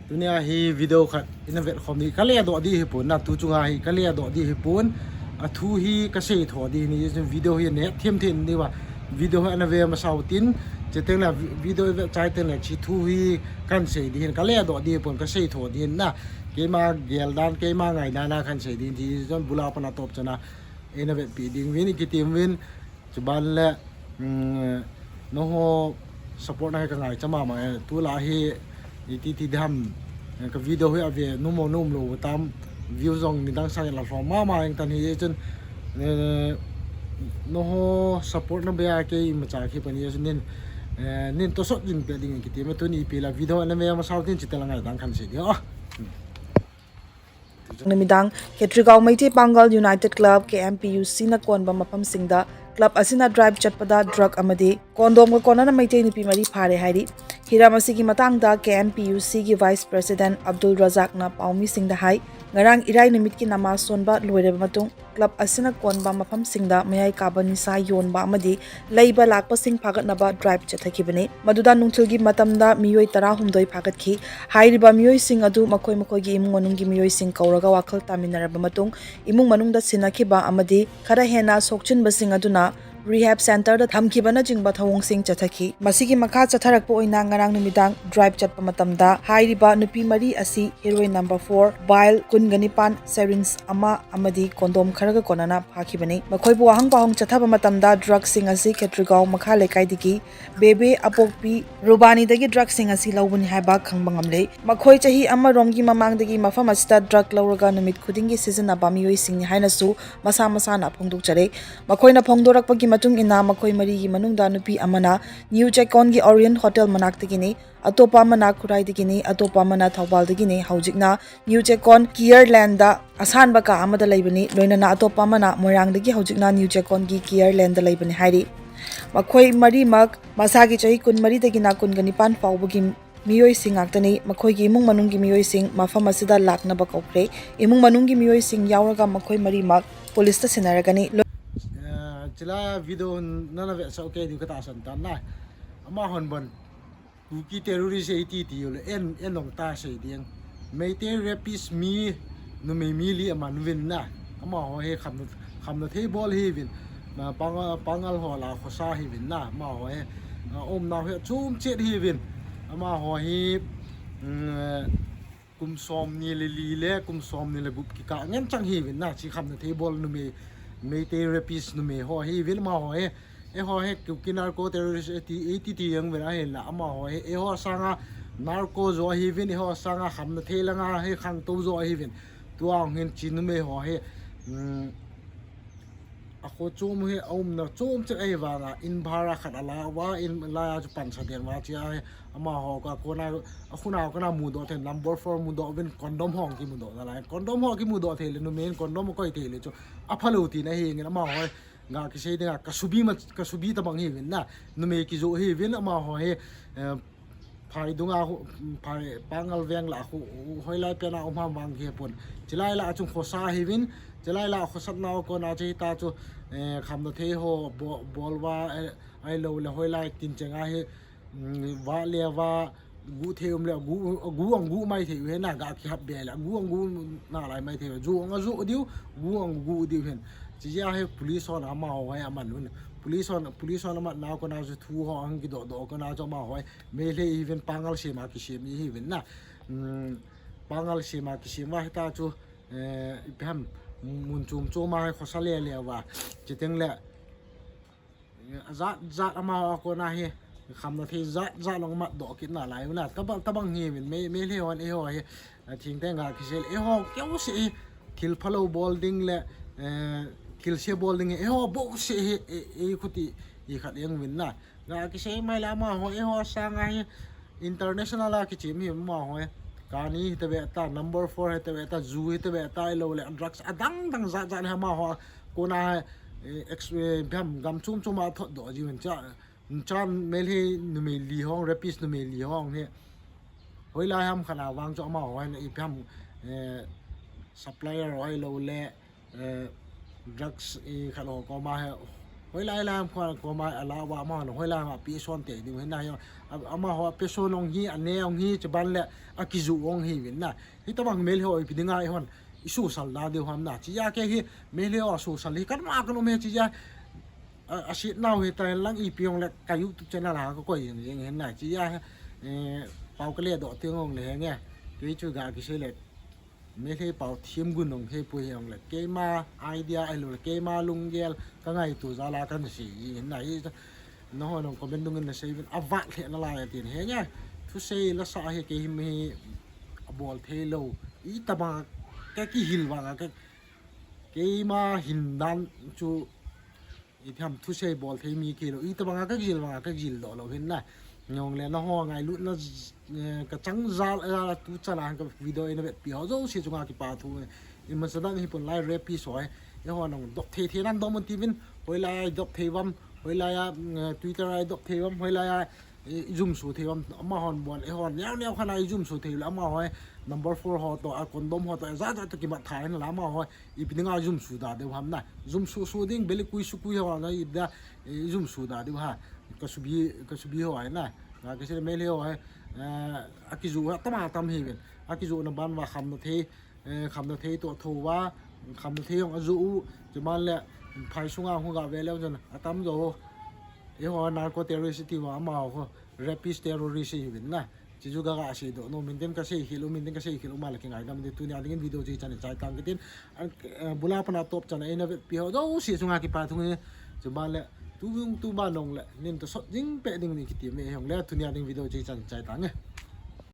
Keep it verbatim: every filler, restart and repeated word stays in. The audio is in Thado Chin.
Tunia hi video khat ina vet khom di, ka ledoh di hi pon na, tu chunga hi ka ledoh di hi pon. A thu hi ka sei tho di ni, video hi ne them them di va. Video hi ana ve masau tin, che teng la vi-, video ve chai teng la chi thu hi kan sei di hin, ka ledoh di hi pon, ka sei tho di hin na. Keima gel dan, keima ngai dan a kan sei di hin, ti jon bula pana top chana ina vet pi ding vin, ki tim vin. Chuban le, um, noho support na hi ka ngaicha mama e, tu la hi, iti ti dam, eh, ka video hi ave, numo num lo tam, view jong ni dang sang la hlom mama eng tan hi chun, eh, noho support na bea kei macha khi pani chun nin, eh, nin to sot jin pe ding ki ti ma tuni pi la video na me masau tin chi te la ngai dang kan sei di. Ah. Numidang, Khetrigao Meitei Pangal United Club, K M P U C na konba mafamsingda, club asina drive chatpada drug amadi condom ga konana Meitei nupi mari phare hairi. Hiram asigi matangda K M P U C gi Vice President Abdul Razak na paomisingda hai, ngarang Irai numit ki namaz sonba loireba matung, club asina konba mafamsingda mayai kaba nisa yonba amadi, leiba lakpasing phagatnaba drive chathakhibani. Maduda nungthilgi matamda miyoi tara humdoi phagat khi, hairiba miyoising adu makhoi makhoigi imung manunggi miyoising kauraga wakhal taminaraba matung, imung manungda sinakhiba amadi, khara hena sokchinbasing aduna rehab center da thamkhibana jingba thawongsing chathakhi. Masigi makha chatharakpa oina ngarang numidang drive chatpa matamda, hairiba nupi mari asi heroin number four, vial kun ganipan, syringe ama amadi condom kharaga konana phakhibani. Makhoibu ahang pahong chathaba matamda drug sing asi Khetrigao makha leikai digi, Bebe Apokpi Rubani dagi drug sing asi laubuni haiba khangba ngamlei. Makhoi chahi ama romgi mamang dagi mafam asita drug lauraga numit khudingi season aba miyoising ni haina su masa masa na phongdok chalei. Makhoina phongdorakpagi matung ina makhoi marigi manungda nupi amana New Chekon gi Orient Hotel manak dagini, atopa amana Khurai dagini, atopa amana Thoubal dagini, haujikna New Chekon Care Land da asanba ka amada leibani, loinana atopa amana Moirang dagi haujikna New Chekon gi Care Land da leibani hairi. Makhoi marimak masagi chahi kun mari dagina kun ganipan faubagi miyoising ngaktani, makhoigi imung manunggi miyoising mafam asida laknaba kaukre. Imung manunggi miyoising yauraga makhoi marimak police ta sinaragani. Lo- Eh, chila video nana ve sa okay di kata san tan na. Ama hon bon. Kuki terrorist e ti ti le en, en nong ta sei diang. Meitei rapist mi numei mi li aman vin na. Amaho hi khamna, khamna thei bol hi vin. Na Pangal, Pangal ho la khosa hi vin na. Amaho hi, na umna hi chum chet hi vin. Amaho hi, mm, kum som ni le li le, kum som ni le gup kikah ngen chang hi vin na. Chi khamna thei bol numei, Meitei rapist numei ho hi vin amaho hi. Eiho hi Kuki narco terrorist e ti, e ti ti jeng vin ahinla, amaho hi eiho sanga narco jo ahi vin, eiho sanga khamna thei langa hi khangtou jo ahi vin. Tua hin chi numei ho hi, um, akho chom hi aumna chom chet ahi vanga, in bhara khat ala uva, in laiya chu pansa den uva chi ahi, amaho ka kona, akhuna kona mudoh thei, number four mudoh vin, condom ho kimudoh nalai. Condom ho kimudoh thei le, numei in condom koi thei le chu aphalou tina hi ngin amaho hi. Nga kisei dinga, ka subi ma, ka subi tabang hi vin na. Numei kijo hi vin amaho hi, eh, phai dunga hu, phai Pangal veng la khu, hoilai pena um ham vang hi pon. Chilai la chung khosa hi vin, chilai la khosatna kona chi ta chu, eh, khamna thei ho bo-, bolwa, eh, ahilou le hoilai tin chenga hi, mm, va le va, gu thei um le, gu, gu ang gu mai thei u he na, ga kihap be le, gu ang gu na lai mai thei u, ju ang a ju diu, gu ang gu diu hen. Chi ja he police hon amaho he aman un. Police hon, police hon amat na kona chu thu ho ang kidoh doh kona chu amaho he. Meitei hi vin Pangal sema kisem hi vin na. Mm, Pangal sema kisem va hita chu, eh, ipi ham mun chom chom a he khosa le le va. Chiteng le, Jat jat amaho a kona hi, khamna thei jat jat long mat doh kit nalai u na, tabang, tabang hi vin, Mei, Meitei hon eiho hi, a thingte nga kisel, eiho keu se hi, thil phalou bol ding le, eh, thil se bol ding hi, eiho boh se hi, e, e khuti, i khat eng vin na. Nga kisei mai le amaho, eiho sanga hi, International a kichim hi amaho e. Kani hi tebe ta, number four hi tebe ta, ju hi tebe ta, ilo le drugs adang dang jat jat hi amaho. Kona, eh, ex-, eh, biam gam chum chum a thot doh ji vin cha. Chan Meitei numei li hong, rapist numei li hong hi. Hoilai ham khana vang chu amaho hi, i biam, eh, supplier ho ilo le, eh, drugs i khat ho koma hi. Hoilai lai ham kho koma ala wa ama hon hoilai ham a peson te ding hin na hi. Amaho peson ong hi, ane ong hi, chuban le akijoh ong hi vin na. Hitobang Meitei ho ipi dinga ihon isosal da diu ham na. Chia kei hi Meitei ho sosal hi kanma kan um e chia. A, asit nau hi ta lang ipi ong le ka YouTube channel a kakoi jing jing hin na chia. Eh, pau kale doh teng ong le henge. Kei chu ga kisei le. Meitei pau thim gun ong hei pui hi ong le. Keima idea ahilou le. Keima lunggel kangaito jal a kana sei jing hin na hi. Nahon ong comment dungin nasei vin. Avat lheh nalai atin henge. Thusei lasa hi kei hi mi abol thei lou. Itobang kakihil vang a ka keima hin dan chu itham thusei bol thei mi kilou. Itobang a kakihil vang a kakihil doh lou hin na. Nong le naho ngailutna, eh, kachang jal, eh, tu chan a ka video ina vetpi ho jouse chunga kipa thu. Imacha dang hi pon lai rapist ho. Eiho nong dop thei thei nan dom un tivin. Hoilai dop thei vam. Hoilai a, mm, Twitter a dop thei vam. Hoilai a, eh, ijumso thei vam. Amahon bon. Eihon neo neo khan a ijumso thei le amaho. Number four ho to, a condom ho to, ja ja to kimat tha hin la amaho. Ipi dinga jumso da diu ham na. Jumso so ding beli kui su kui ho na ida, eh, jumso da diu ha. Kasubi, kasubi ho ai na. Nga kisei Meitei ho ai. Eh, akijoh ha tam a tam hi vin. Akijoh na ban va khamna thei, eh, khamna thei to tho va, khamna thei ong ajoh u, chuman le phai sunga hung ga ve leu jon atam jo. Eiho narco terrorist ti va amaho rapist terrorist hi vin na. Chichu ga ga sei doh nom in tin kasei khel u, min tin kasei khel u ma le kingaidam ding tunia dingin video chi chan chai tang kitin. An, eh, bula pana top chan a ina vetpi ho jouse chunga kipa thu nge. Chuban le tu vung tu ba nong le nin to sot jing pe ding ni kiti me hong le tunia ding video chi chan chai tang nge.